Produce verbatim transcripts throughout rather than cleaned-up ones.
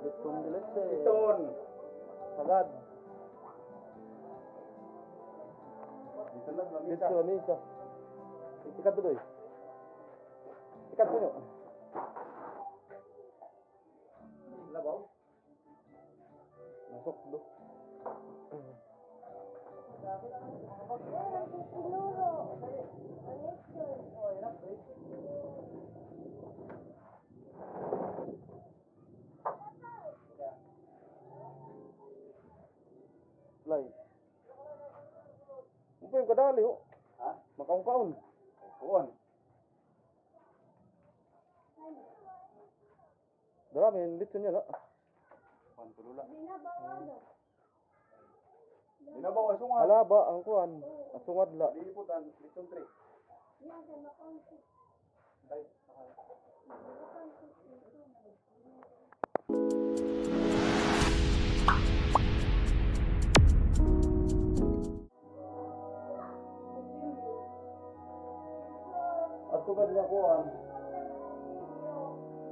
Lechon de leche. Lechon. Sagad. Lechon na lamisa. Lechon lamisa. Ikat to, Doy. Ikat to, Doy. Labaw. Masok do. Lay. Umpay kadali, ho. Ha? Makaon-kaon. Kuan. Dara, may lechon niya, la. Kuan, tulula. Binabaw, asungad. Halaba, an kuan. Asungad, la. Liipot an lechon tray. Ay, adto gad niya kuan.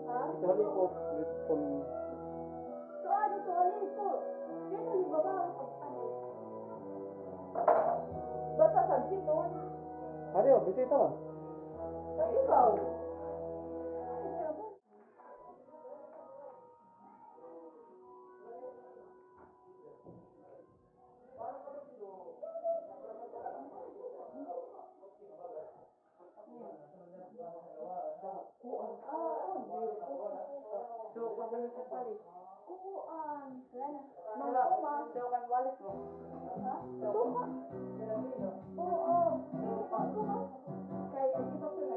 Ha? Ito halipot, lechon. Kuan, ito halipot. Kaya ni baba ang pagpalit. Basta sa siton. Ano yun? Bisita man. Ay, ikaw. Ay, siya ba? Suka mo sa palit. Kuan. Wala na. Mga uma. Suka ang wallet mo. Ha? Suka? Oo. Suka. Kay, ang iba ko na.